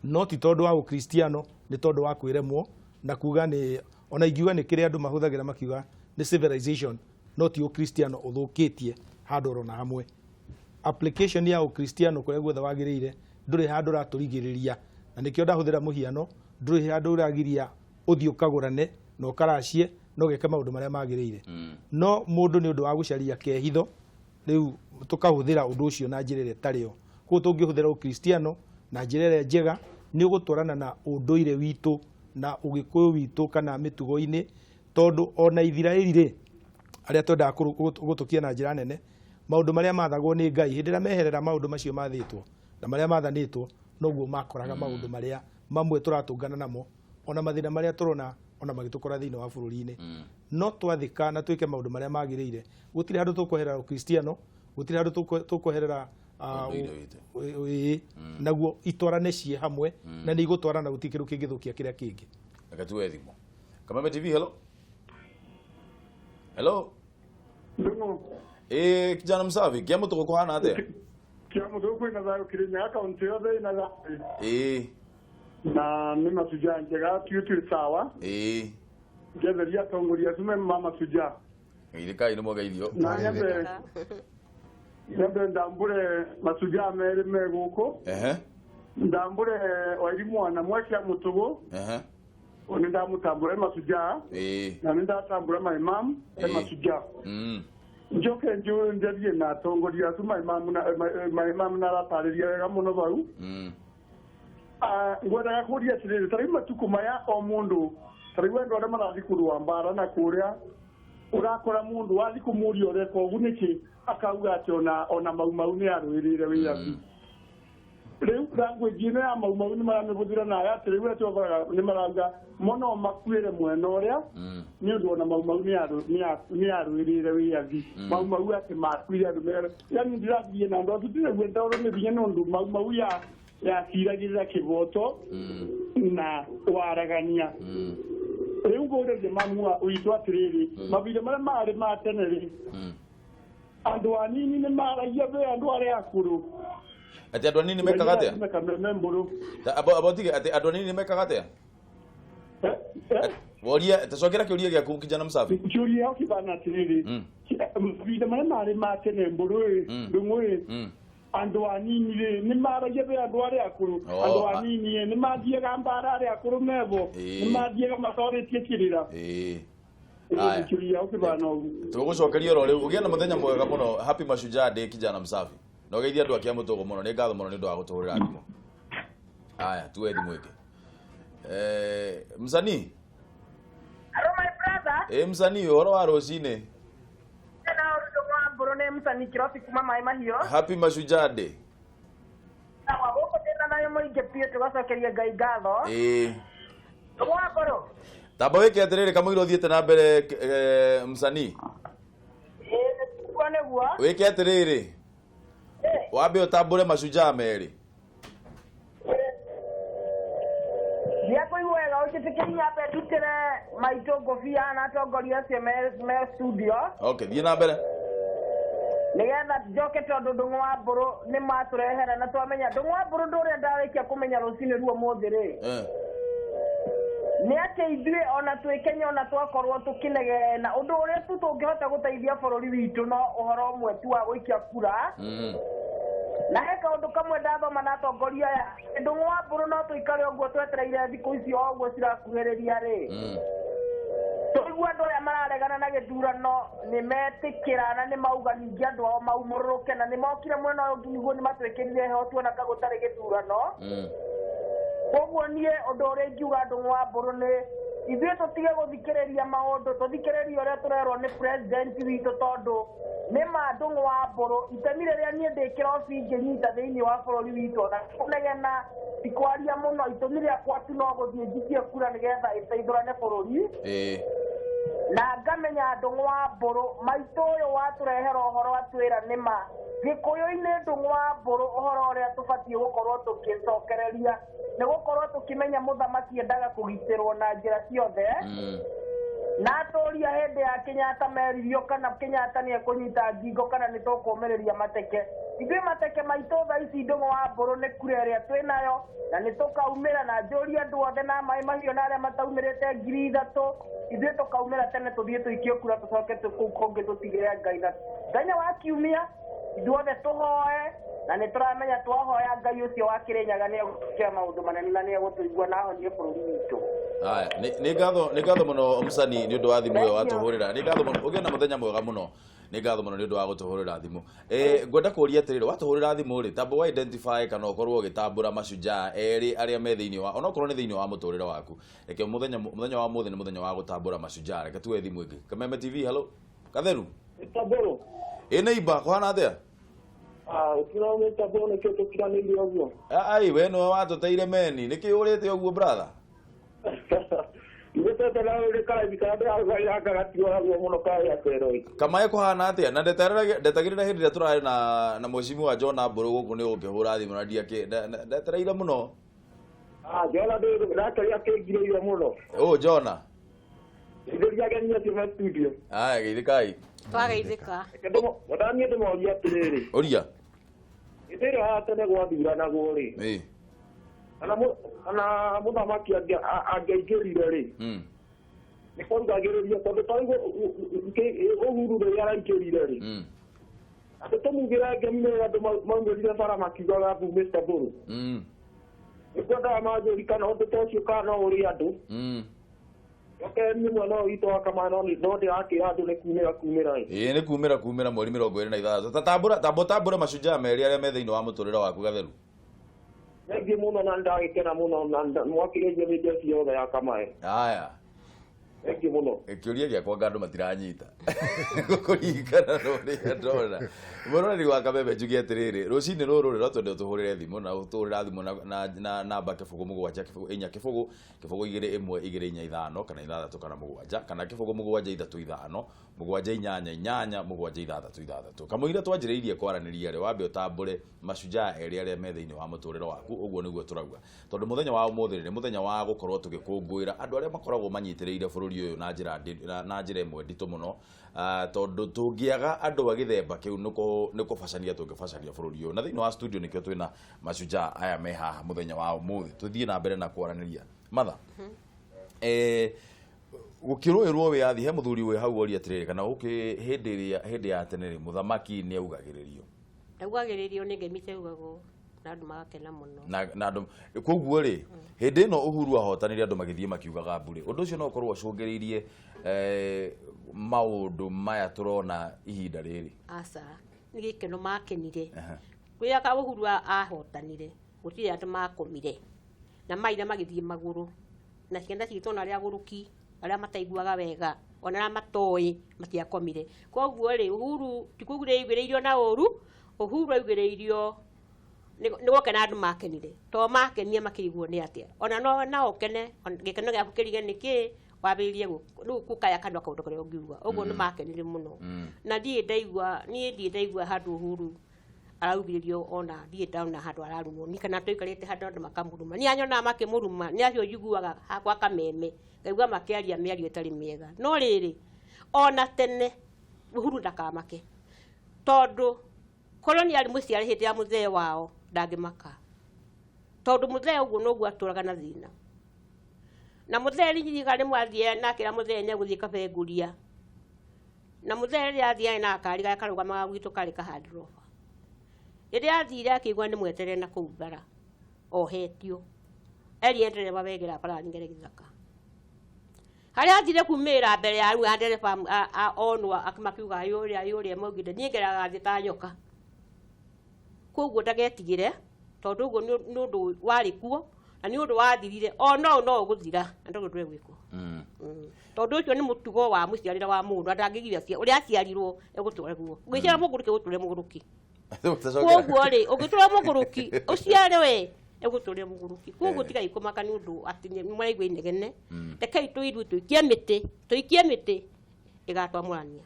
no ti tondũ wa ũkristiano, nĩ tondũ wa kwĩremwo na kuga nĩ ona ingiuga nĩ kĩrĩa andũ mahũthagĩra makiuga nĩ civilization, no ti ũkristiano ũthũkĩtie handũ oro na hamwe. Application ya ũkristiano kũrĩa guothe wagĩrĩire ndũrĩ handũ ũratũrigĩrĩria, na nĩkĩo ndahũthĩra mũhiano, ndũrĩ handũ ũragiria ũthiĩ ũkagũrane na ũkaracie na ũgeke maũndũ marĩa magĩrĩire. No mũndũ nĩ ũndũ wa gũcaria kehitho, rĩu tũkahũthĩra ũndũ ũcio na njĩra ĩrĩa ĩtarĩ yo. Koguo tũngĩhũthĩra ũkristiano na njĩra ĩrĩa njega, nĩ ũgũtwarana na ũndũire witũ na ũgĩkũyũ witũ kana mĩtugo-inĩ, tondũ ona Ithiraeli rĩ, arĩa twendaga gũtũkia na njĩra nene, maũndũ marĩa mathagwo nĩ Ngai, hĩndĩ ĩrĩa meherera maũndũ macio mathĩtwo na marĩa mathanĩtwo, noguo makoraga maũndũ marĩa mamwe tũratũngana namo, ona mathĩna marĩa tũrona ona magĩtũkora thĩinĩ wa bũrũri-inĩ. No twathĩka na twĩke maũndũ marĩa magĩrĩire, gũtirĩ handũ tũkweherera ũkristiano, gũtirĩ handũ tũkweherera ũndũire witũ. Ĩĩ, naguo itwarane ciĩ hamwe na nĩ igũtwarana, gũtirĩ kĩndũ kĩngĩthũkia kĩrĩa kĩngĩ. Reke tuoe thimũ. Kameme TV, hello. Hello. Ndung'u. Ĩĩ, kijana msafi, kĩa mũtũgũ kũhana atĩa? Kĩa mũtũgũ kwĩna thayũ, Kĩrĩnyaga kaũntĩ yothe ĩna thayũ. Na nĩ Mashujaa njega tiu twĩ sawa. Ngetheria atongoria acio me ma Mashujaa. Geithĩkai nĩ mwageithio. Na nyambe ndambũre Mashujaa merĩ me gũkũ. Ndambũre Wairimũ wa Namwe kĩa mũtũgũ. Nĩ ndamũtambũra e Mashujaa. Na nĩ ndatambũra my mom e Mashujaa. Njoke njarie na atongoria acio, my mom na my mom na aratarĩria wega mũno bau. Ngwendaga kũria atĩrĩrĩ, ta rĩu matukũ maya o mũndũ, ta rĩu andũ arĩa marathiĩ kũrũa mbara na kũrĩa, ũrakora mũndũ wathiĩ kũmũria ũreka ũguo nĩkĩ, akauga atĩ ona Mau Mau nĩ arũĩrĩire wĩyathi. Rĩu language ĩno ya Mau Mau nĩ maramĩhũthĩra nayo atĩ rĩu atĩ ũkoraga nĩ marauga mo no makuĩre mwena ũrĩa nĩ ũndũ ona Mau Mau nĩ arũĩrĩire wĩyathi. Mau Mau atĩ makuire andũ merĩ, yani ndirathiĩ na andũ acu ndĩraigua ndoro nĩ hinya, nĩ ũndũ Mau Mau ya yaciragĩrĩra kĩboto na waragania. Rĩu ngũrĩrie mamu witũ atĩrĩrĩ, mahinda marĩa marĩ ma tene rĩ, andũ anini nĩ maragia be andũ arĩa akũrũ? Atĩ andũ anini mekaga atĩa? Kameme mbũrũ. Abo tige, atĩ andũ anini mekaga atĩa? Eh, eh? Woria, tacokera kĩũria gĩaku, kijana msafi. Kĩũria kĩbana atĩrĩrĩ, mahinda marĩa marĩ ma tene, mbũrũ ĩ, ndũng'ũ ĩ, andũ anini rĩ nĩ maragia be andũ arĩa akũrũ? Andũ anini ĩ, nĩ mathiaga mbara arĩa akũrũ mevo? Nĩ mathiaga matorĩtie kĩrĩra? Aya. Kĩũria kĩbana ũguo. Tũgũcokeria oro rĩu. Ũgĩe na mũthenya mwega mũno. Happy Mashujaa Day, kijana msafi, na ũgeithie andũ a Kĩamũtũgũ mũno. Nĩ ngatho mũno nĩ ũndũ wa gũtũhũrĩra thimũ. Aya, tuoe thimũ ĩngĩ. Msanii. Hello, my brother. Ĩ, msanii, ũhoro wa rũcinĩ? Na ũndũ wa mbũrũ nĩ msanii Kirobi kuma Maĩ Mahiũ. Happy Mashujaa Day. Sawa, gũkũ ndĩna nayo mũingĩ biũ, tũgacokeria Ngai ngatho. Ũndũ wa mbũrũ. Tamba wĩke atĩrĩrĩ, kamũira ũthiĩte na mbere, msanii. Ĩĩ, nĩguo nĩguo. Wĩke atĩrĩrĩ, wambe ũtambũre mashujaa merĩ. Ndiakũigua wega, ũnjĩtĩkĩrie nyambe ndutĩre maitũ ngũbia na atongoria acio me studio. Okay, thiĩ na mbere. Nĩgetha njoke, tondũ ndũng'ũ wa mbũrũ nĩ matũrehera na twamenya ndũng'ũ wa mbũrũ ndũrĩa ndarĩkia kũmenya rũcinĩ ruo mũthĩ rĩ, nĩ atĩ ithuĩ ona twĩ Kenya, ona twakorwo tũkĩnegena, ũndũ ũrĩa tu tũngĩhota gũteithia bũrũri witũ no ũhoro ũmwe tu wa gũikia kura. Na he kaũndũ kamwe ndathoma na atongoria aya, ndũng'ũ wa mbũrũ, no tũikare ũguo twetereire thikũ icio o ũguo cirakuhĩrĩria rĩ, tũigua andũ aya mararegana na gĩthurano nĩ metĩkĩra na nĩ mauga ningĩ andũ ao maumũrũrũke, na nĩ mokire mwena ũyũ ũngĩ nĩguo nĩ matwĩkĩrire heho tuona ka gũtarĩ gĩthurano. Koguo niĩ ũndũ ũrĩa ingiuga, ndũng'ũ wa mbũrũ, nĩ ithuĩ tũtige gũthikĩrĩria maũndũ, tũthikĩrĩrie ũrĩa tũrerwo nĩ president witũ, tondũ nĩ ma, ndũng'ũ wa mbũrũ, itemi rĩrĩa niĩ ndĩ kĩrobi ingĩnyita thĩinĩ wa bũrũri witũ, ona kũnegena ti kwaria mũno, itũmi rĩakwa tu no gũthiĩ njikie kura nĩgetha ĩteithũrane bũrũri. Na ngamenya Ndung'u wa Mbũrũ maitũ ũyũ watũrehera ũhoro atwĩra nĩma Gĩkũyũ-inĩ Ndung'u wa Mbũrũ ũhoro ũrĩa tũbatiĩ gũkorwo tũkĩcokereria nĩ gũkorwo tũkĩmenya mũthamaki endaga kũgitĩrwo na njĩra ciothe. Na atũria hĩndĩ ya Kenyatta meririo kana Kenyatta nĩ ekũnyita ngingo kana nĩ tũkũmĩrĩria mateke. Ithuĩ mateke maitũ thaa ici Ndung'u wa Mbũrũ nĩ kura ĩrĩa twĩnayo na nĩ tũkaumĩra na njũrie andũ othe na maĩ mahiũ na arĩa mataumĩrĩte 3,000 ithuĩ tũkaumĩra tene tũthiĩ tũikie kura tũcoke kũu kũngĩ tũtigĩre Ngai. Na mũthenya wa kiumia ithuothe tũhoe na nĩ tũramenya twahoya Ngai ũcio wa Kĩrĩnyaga nĩ egũtwĩkĩra maũndũ manene na nĩ egũtũigua na ahonie bũrũri witũ. Aya, nĩ ngatho mũno Mũcani nĩ ũndũ wa thimũ ĩyo watũhũrĩra. Nĩ ngatho mũno, ũgĩe na mũthenya mwega mũno. Nĩ ngatho mũno nĩ ũndũ wa gũtũhũrĩra thimũ. Ngwenda kũũria atĩrĩrĩ, watũhũrĩra thimũ rĩ, tamba wa identify kana ũkorwo ũgĩtambũra mashujaa erĩ arĩa me thĩinĩ wa, onokorwo nĩ thĩinĩ wa mũtũrĩre waku. Reke mũthenya wa mũthĩ nĩ mũthenya wa gũtambũra mashujaa. Reke tuoe thimũ ĩngĩ. Kameme TV, hello. Katheru. Taboro. Ĩ neighbor, kũhana atĩa? Ũtiraumĩte Mbũrũ nĩkĩo tũtiganĩire ũguo. Ai, we nĩwe watũteire meni. Nĩkĩ ũrĩte ũguo brother? Ithuĩ na ũrĩ karaithi karĩa ndĩrarugagĩra gatioragwo mũno karĩa keroi. Kamae kũhana atĩa? Na ndetagĩrĩra hĩndĩ ĩrĩa tũrarĩ na mheshimiwa John Mbũrũ gũkũ nĩ ũgũkĩhũra thimũ na ndetereire mũno. Jona ndakeria kĩngirĩire mũno. Ũ Jona. Ithĩria ageni acio me studio. Aya, geithĩkai. Twageithĩka. Niĩ ndĩmorie atĩrĩrĩ. Ũria. Hĩndĩ ĩrĩa ya tene gwathuranagwo rĩ. Kana mũthamaki angĩaingĩrire rĩ. Nĩ kwarugagĩrĩrio tondũ ta rĩu Uhuru rĩrĩa araingĩrire rĩ. Atĩ tũmugĩre ngemi nĩ andũ maumĩrire bara makiugaga mbu Mr. Mbũrũ. Nĩ kwendaga manjũri kana ũndũ ta ũcio kana no ũrĩ andũ. Oke niĩ mwena ũyũ witũ wa Kamana no ndĩrakĩra andũ nĩ kumĩra kumĩra ĩ. Ĩĩ nĩ kumĩra kumĩra mweri 26. Ta tambũra tambo tambũra mashujaa merĩ arĩa me thĩinĩ wa mũtũrĩre waku Gatheru. Thengiũ mũno na nĩndagĩkena mũno na mwakĩgeithia mĩndĩ ĩcio yothe ya Kamae. Aya. Thengiũ mũno. Kĩũria gĩakwa nga andũ matiranyita. Kũringana na ũrĩa ndona. Mũroreri wa Kameme njuge atĩrĩrĩ, rũcinĩ rũrũ rĩ no twende ũtũhũrĩre thimũ na ũtũhũrĩra thimũ na namba 0 7 0 4 0 0 2 1 2 4 5 kana 6 kana 7 kana 0 7 3 5 7 8 8 7 6 6. Kamũira twanjĩrĩirie kwaranĩria rĩ, wambe ũtambũre mashujaa erĩ arĩa me thĩinĩ wa mũtũrĩre waku, ũguo nĩguo tũrauga. Tondũ mũthenya wa ũmũthĩ nĩ mũthenya wa gũkorwo tũgĩkũngũĩra andũ arĩa makoragwo manyitĩrĩire bũrũri ũyũ na njĩra ĩmwe nditũ mũno. Tondũ tũngĩaga andũ a gĩthemba kĩu nĩ kũbacania tũngĩbacania bũrũri ũyũ. Na thĩinĩ wa studio nĩkĩo twĩna mashujaa aya me haha mũthenya wa ũmũthĩ. Tũthiĩ na mbere na kwaranĩria. Matha. Gũkĩrũĩrwo wĩyathi he mũthuri wĩ hau oria atĩrĩrĩ, kana hĩndĩ hĩndĩ ya tene rĩ, mũthamaki nĩ augagĩrĩrio. Ndaugagĩrĩrio nĩ ngemi ciaugagwo na andũ magakena mũno. Na andũ koguo rĩ, hĩndĩ ĩno Uhuru ahotanire andũ magĩthiĩ makiugaga mbu rĩ, ũndũ ũcio no ũkorwo ũcũngĩrĩirie maũndũ maya tũrona ihinda rĩrĩ. Aca, nĩ gĩkeno makenire. Rĩrĩa ka Uhuru ahotanire, gũtirĩ andũ makomire. Na maira magĩthiĩ magũrũ. Na ciana citũ ona arĩa agũrũki, arĩa mataiguaga wega, ona arĩa matoĩ matiakomire. Koguo rĩ, Uhuru ti kuugĩrĩirio na ũru, Uhuru augĩrĩirio nĩ gũkena andũ makenire. To makenie makĩiguo nĩ atĩa. Ona no ũkene, gĩkeno gĩaku kĩrige nĩkĩ, wambĩrĩrie rĩu kũkaya kanua kaũndũ karĩa ũngiuga. Ũguo nĩ makenire mũno. Na niĩ ndaigua handũ Uhuru araugĩrĩrio ona ndirĩ ndona handũ ararumwo. Niĩ kana tũikarĩte handũ andũ makamũruma. Niĩ nyonaga makĩmũruma, nĩ acio njiguaga hakwa Kameme, ngaigua makĩaria mĩario ĩtarĩ mĩega. No rĩrĩ, ona tene Uhuru ndakamake. Tondũ korwo nĩ arĩ mũciare hĩndĩ ya mũthee wao ndangĩmaka. Tondũ mũthee ũguo noguo atũraga na thĩna. Na mũthee ririkana rĩmwe athiĩ na akĩra mũthee nĩ egũthiĩ Kabenguria. Na mũthee rĩrĩa athiĩ na gakari karĩa karũgamaga gwitũ karĩ ka Land Rover. Rĩrĩa athire akĩigua nĩ mweterere na kũu bara ohetio. Erire ndereba wegera bara nyingere gĩthaka. Harĩa athire kumĩra mbere ya rĩu ya ndereba onwo makiuga ayũrĩa maugire niĩ ngeraga thĩ ta nyoka. Koguo ndagetigĩre tondũ ũguo nĩ ũndũ warĩ kuo na nĩ ũndũ wathirire ona no ũgũthira na ndũrĩ ũndũ ũgwĩkwo. Tondũ ũcio nĩ mũtugo wa mũciarĩre wa mũndũ ndangĩgiria ũrĩa aciarirwo egũtũra guo. Ũngĩciara mũgũrũki egũtũra mũgũrũki. Koguo rĩ, ũngĩtũra mũgũrũki ũciare we Egũtũrĩa mũgũrũki. Koguo tigai kũmaka nĩ ũndũ atĩ nĩ mũraigua inegene. Rekei tũigue tũikie mĩtĩ ĩgatwamũrania.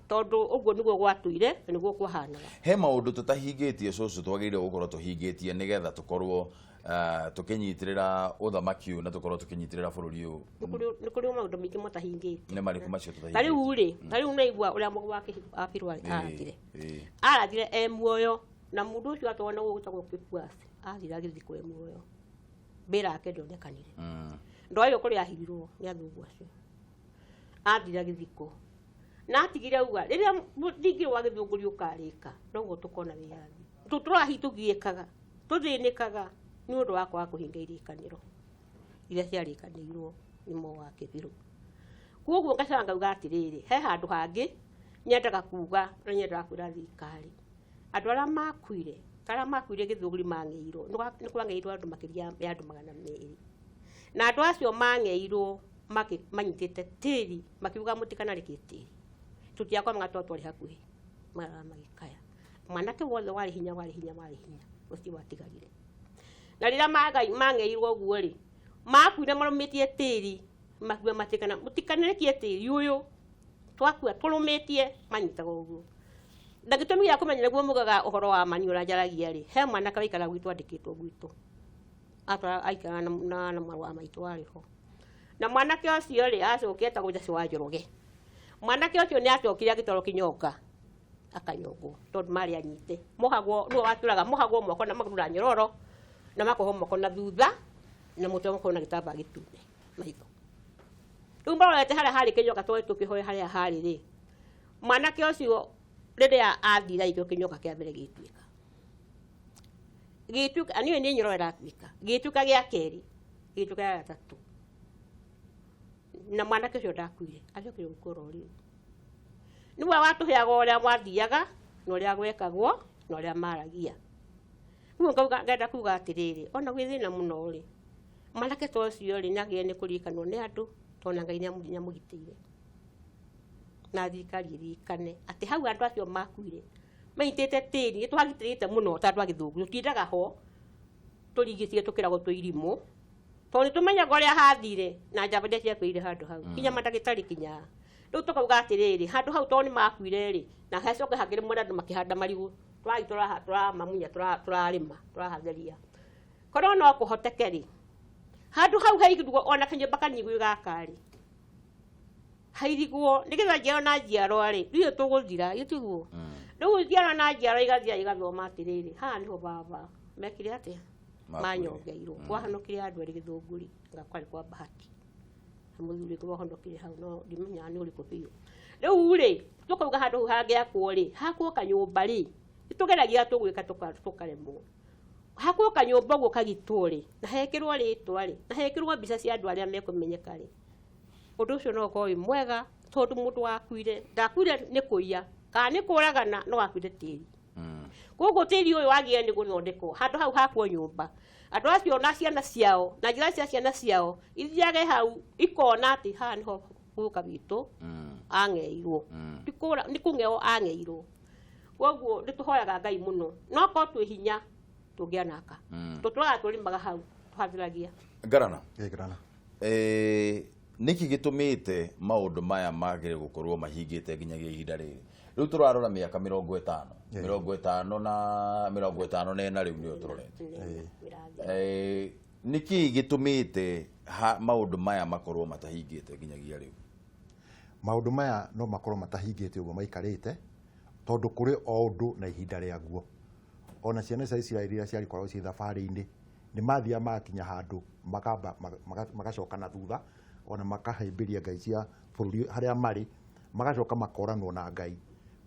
Tondũ ũguo nĩguo gwatũire na nĩguo kwahanaga. He maũndũ tũtahingĩtie cũcũ twagĩrĩire gũkorwo tũhingĩtie nĩgetha tũkorwo tũkĩnyitĩrĩra ũthamaki ũyũ na tũkorwo tũkĩnyitĩrĩra bũrũri ũyũ. Nĩ kũrĩ maũndũ maingĩ matahingĩte. Nĩ marĩkũ macio Ta rĩu tũtahingĩtie? Rĩ, ta rĩu naigua ũrĩa mũgũ wa Kĩbirũ arathire. Arathire e muoyo na mũndũ ũcio atwarwo na gwĩtagwo Kĩbuaci athire agĩthikwo e muoyo. Mbĩra yake ndĩonekanire. Ndoĩ kũrĩa ahirirwo nĩ athũngũ acio. Athire agĩthikwo. Na atigire auga rĩrĩa mũthingi wa gĩthũngũri ũkarĩka noguo tũkona wĩyathi. Tũtũrahi tũgiĩkaga, tũthĩnĩkaga nĩ ũndũ wa kwaga kũhingia irĩkanĩro iria ciarĩkanĩirwo nĩ Moi wa Kĩbirũ. Koguo ngacoka ngauga atĩrĩrĩ, he handũ hangĩ nyendaga kuga na nyendaga kwĩra thirikari andũ arĩa makuire, arĩa makuire gĩthũngũri mang'eirwo, nĩ kwang'eirwo andũ makĩria ya andũ 200. Na andũ acio mang'eirwo manyitĩte tĩri makiuga mũtikanarĩkie tĩri. Tũtiakomaga tondũ twarĩ hakuhĩ, marara magĩkaya. Mwanake wothe warĩ hinya warĩ hinya warĩ hinya ũcio watigarire. Na rĩrĩa mang'eirwo ũguo rĩ, makuire marũmĩtie tĩri, makiuga mũtikanarĩkie tĩri ũyũ, twakua tũrũmĩtie, manyitaga ũguo. Na gĩtũmi gĩa kũmenya nĩguo mugaga ũhoro wa ma nĩ ũrĩa njaragia rĩ, he mwanake waikaraga gwitũ andĩkĩtwo gwitũ. Atwara aikaraga na mwarĩ wa maitũ warĩ ho. Na mwanake ũcio rĩ, acokire etagwo Jesse wa Njoroge. Mwanake ũcio nĩ acokire agĩtwarwo Kĩnyonga akanyongwo tondũ marĩ anyite. Mohagwo, nĩwe watũraga, mohagwo moko na magũrũ na nyororo na makohwo moko na thutha na mũtwe makohwo na gĩtambaya gĩtune maitho. Rĩu marorete harĩa harĩ Kĩnyonga tondũ tũkĩhoe harĩa harĩ rĩ, mwanake ũcio rĩrĩa athire agĩikio Kĩnyonga kĩa mbere gĩgĩtuĩka. Gĩgĩtuĩka, niĩ nĩ nyororo ĩratuĩka. Gĩgĩtuĩka gĩa kerĩ, gĩgĩtuĩka gĩa gatatũ. Na mwanake ũcio ndakuire, acokire gũkua oro rĩu. Nĩwe watũheaga ũrĩa gwathiaga, na ũrĩa gwekagwo, na ũrĩa maragia. Rĩu ngenda kuga atĩrĩrĩ, ona gwĩ thĩna mũno rĩ, mwanake ta ũcio rĩ, nĩagĩrĩire nĩ kũririkanwo nĩ andũ, tondũ na Ngai nĩamũgitĩire. Na thirikari ĩririkane atĩ hau andũ acio makuire, manyitĩte tĩri, nĩtwagitĩrĩte mũno ta andũ a gĩthũngũ, tũtindaga ho, tũrigicĩte tũkĩragwo twĩ irimũ, tondũ nĩtũmenyaga ũrĩa hathire na njamba iria ciakuire handũ hau, kinya mandagĩtarĩ kinya. Rĩu tũkauga atĩrĩrĩ, handũ hau tondũ nĩmakuire rĩ, na hacoke hangĩrĩmwo na andũ makĩhanda marigũ, tũrathiĩ tũramamunya, tũrarĩma, tũrahatheria. Korwo no kũhoteke rĩ, handũ hau hairigwo ona kanyũmba kanini gwĩ gaka rĩ, hairigwo nĩgetha njiaro na njiarwa rĩ, ithuĩ tũgũthira, githĩ tiguo? Rĩu njiarwa na njiarwa igathiĩ igathoma atĩrĩrĩ, haha nĩho baba mekire atĩa? Manyongeirwo. Kwahonokire andũ erĩ gĩthũngũri, anga kwarĩ kwa bahati. Mũthuri ũngĩ wahonokire hau, no ndimenyaga nĩ ũrĩkũ biũ. Rĩu rĩ, tũkauga handũ hau hangĩakwo rĩ, hakwo kanyũmba rĩ, nĩtũgeragia tũgwĩka tũkaremwo. Hakwo kanyũmba ũguo kagitwo rĩ, na hekĩrwo rĩtwa rĩ, na hekĩrwo mbica cia andũ arĩa mekũmenyeka rĩ, ũndũ ũcio no ũkorwo wĩ mwega, tondũ mũndũ wakuire, ndakuire nĩ kũiya, kana nĩ kũragana, no akuire tĩri. Koguo tĩri ũyũ wagĩrĩire nĩ gũthondekwo, handũ hau hakwo nyũmba. Andũ acio na ciana ciao, na njĩra cia ciana ciao, ithiage hau ikona atĩ haha nĩho guka witũ ang'eirwo. Nĩ kũng'ewo ang'eirwo. Koguo nĩ tũhoyaga Ngai mũno, no korwo twĩ hinya tũngĩanaka. Tũtũraga tũrĩmaga hau, tũhathiragia. Ngarana. Ĩ, Ngarana. Nĩkĩ gĩtũmĩte maũndũ maya magĩrĩire gũkorwo mahingĩte nginyagia ihinda rĩrĩ? Rĩu tũrarora mĩaka 50. 54 54 rĩu nĩyo tũrorete. Nĩkĩ gĩtũmĩte maũndũ maya makorwo matahingĩte nginyagia rĩu? Maũndũ maya no makorwo matahingĩte ũguo maikarĩte, tondũ kũrĩ o ũndũ na ihinda rĩaguo. Ona ciana cia Isiraeli iria ciakoragwo ciĩ thabarĩ-inĩ, nĩ mathiaga magakinya handũ makamba magacoka na thutha, ona makahĩmbĩria ngai cia bũrũri harĩa marĩ, magacoka makoranwo na Ngai.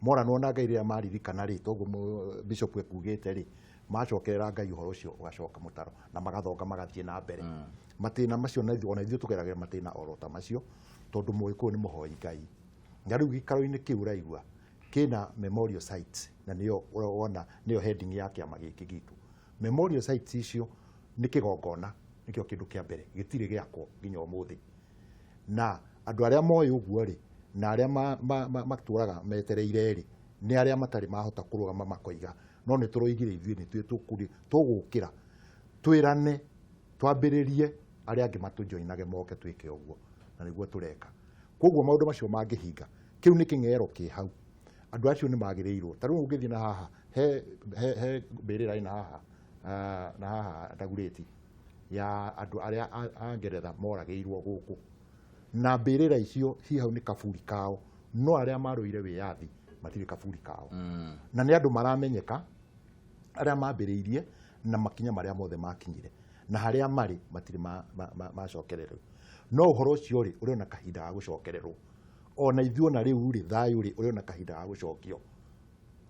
Moranwo na Ngai rĩrĩa maririkana rĩ, toguo Bishop ekugĩte rĩ, macokerera Ngai ũhoro ũcio ũgacoka mũtaro na magathonga magathiĩ na mbere. Matĩna macio na ithuĩ, ona ithuĩ tũgeragĩra matĩna oro ta macio, tondũ Mũgĩkũyũ nĩ mũhoi Ngai. Na rĩu gĩikaro-inĩ kĩu ũraigua kĩna memorial sites, na nĩyo ũrona nĩyo heading ya kĩama gĩkĩ gitũ. Memorial sites icio nĩ kĩgongona, nĩkĩo kĩndũ kĩa mbere, gĩtirĩ gĩakwo nginya ũmũthĩ. Na andũ arĩa moĩ ũguo rĩ, na arĩa matũraga metereire rĩ, nĩ arĩa matarĩ mahota kũrũgama makoiga, no nĩ tũroigire ithuĩ nĩ tũgũkĩra. Twĩrane, twambĩrĩrie, arĩa angĩ matũjoinage moke twĩke ũguo, na nĩguo tũreka. Koguo maũndũ macio mangĩhinga, kĩu nĩ kĩng'ero kĩ hau. Andũ acio nĩ magĩrĩirwo. Ta rĩu ũngĩthiĩ na haha, he mbĩrĩra ĩna haha, na haha Dagoretti, ya andũ arĩa a Ngeretha moragĩirwo gũkũ. Na mbĩrĩra icio ci hau nĩ kaburi kao, no arĩa marũire wĩyathi matirĩ kaburi kao. Na nĩ andũ maramenyeka arĩa mambĩrĩirie na makinya marĩa mothe makinyire, na harĩa marĩ matirĩ macokererwo. No ũhoro ũcio rĩ, ũrĩ ona kahinda ga gũcokererwo. Ona ithuĩ ona rĩu rĩ, thayũ rĩ, ũrĩ ona kahinda ga gũcokio.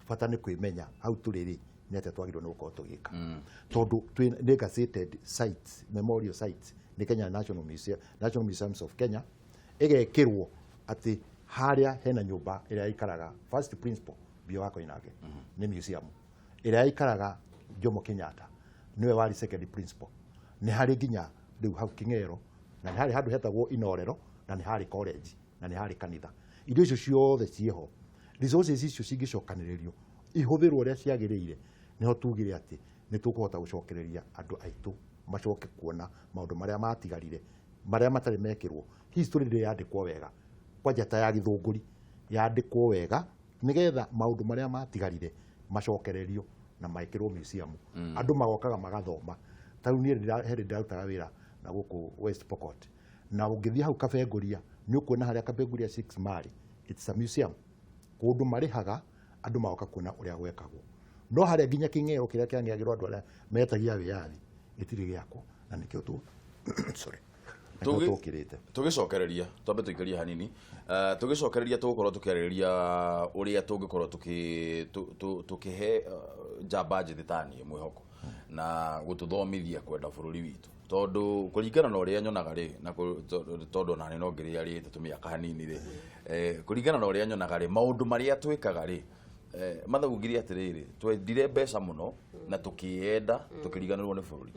Bata nĩ kwĩmenya hau tũrĩ rĩ, nĩ atĩa twagĩrĩirwo nĩ gũkorwo tũgĩka. Tondũ nĩ gazetted sites, memorial sites, nĩ Kenya National Museum, National Museums of Kenya, ĩgekĩrwo atĩ harĩa hena nyũmba ĩrĩa ĩikaraga first principal Mbio wa Koinange, nĩ museum. Ĩrĩa ĩikaraga Jomo Kenyatta, nĩwe warĩ second principal. Nĩ harĩ nginya rĩu hau Kĩng'ero, na nĩ harĩ handũ hetagwo Inorero, na nĩ harĩ college, na nĩ harĩ kanitha. Indo icio ciothe ciĩho. Resources icio cingĩcokanĩrĩrio, ihũthĩrwo ũrĩa ciagĩrĩire, nĩho tugire atĩ nĩ tũkũhota gũcokereria andũ aitũ macoke kuona maũndũ marĩa matigarire, marĩa matarĩ mekĩrwo. History ndĩrĩ yandĩkwo wega, kwanja ta ya Gĩthũngũri yandĩkwo wega, nĩgetha maũndũ marĩa matigarire macokererio na mekĩrwo museum. Andũ magokaga magathoma. Ta rĩu niĩ hĩndĩ ndĩrarutaga wĩra na gũkũ West Pokot, na ũngĩthiĩ hau Kabenguria nĩ ũkuona harĩa Kabenguria 6 marĩ, it's a museum, kũndũ marĩhaga andũ magoka kuona ũrĩa gwekagwo. No harĩa nginya kĩng'ero kĩrĩa kĩang'eagĩrwo andũ arĩa metagia wĩyathi gĩtirĩ gĩakwo, na nĩkĩo tũ sorry, nĩkĩo tũkĩrĩte. Tũgĩcokereria, twambe tũikarie hanini. Tũgĩcokereria tũgũkorwo tũkĩarĩrĩria ũrĩa tũngĩkorwo tũkĩhe njamba njĩthĩ ta niĩ mwĩhoko na gũtũthomithia kwenda bũrũri witũ, tondũ kũringana na ũrĩa nyonaga rĩ, na tondũ ona niĩ no ngĩrĩa rĩte tũmĩaka hanini rĩ, kũringana na ũrĩa nyonaga rĩ, maũndũ marĩa twĩkaga rĩ, mathaugire atĩrĩrĩ, twendire mbeca mũno na tũkĩenda tũkĩriganĩrwo nĩ bũrũri.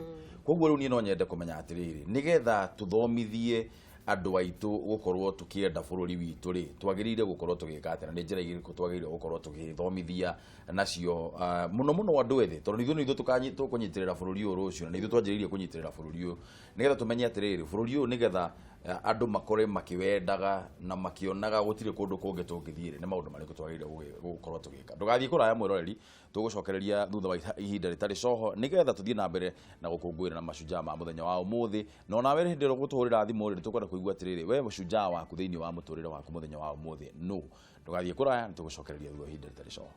Koguo rĩu niĩ no nyende kũmenya atĩrĩrĩ, nĩgetha tũthomithie andũ aitũ gũkorwo tũkĩenda bũrũri witũ rĩ, twagĩrĩire gũkorwo tũgĩka atĩa, na nĩ njĩra irĩkũ twagĩrĩire gũkorwo tũgĩthomithia nacio, mũno mũno andũ ethĩ, tondũ nithuĩ tũkũnyitĩrĩra bũrũri ũyũ rũciũ, na nĩ ithuĩ twanjĩrĩirie kũnyitĩrĩra bũrũri ũyũ, nĩgetha tũmenye atĩrĩrĩ, bũrũri ũyũ nĩgetha andũ makore makĩwendaga na makĩonaga gũtirĩ kũndũ kũngĩ tũngĩthiĩ rĩ, nĩ maũndũ marĩkũ twagĩrĩire gũkorwo tũgĩka. Ndũgathiĩ kũraya mwĩroreri, tũgũcokereria thutha wa ihinda rĩtarĩ coho, nĩgetha tũthiĩ na mbere na gũkũngũĩra na mashujaa ma mũthenya wa ũmũthĩ. Na onawe hĩndĩ ĩrĩa ũgũtũhũrĩra thimũ rĩ, tũkwenda kũigua atĩrĩrĩ, we shujaa waku thĩinĩ wa mũtũrĩre waku mũthenya wa ũmũthĩ nũ? Ndũgathiĩ kũraya, nĩ tũgũcokereria thutha wa ihinda rĩtarĩ coho.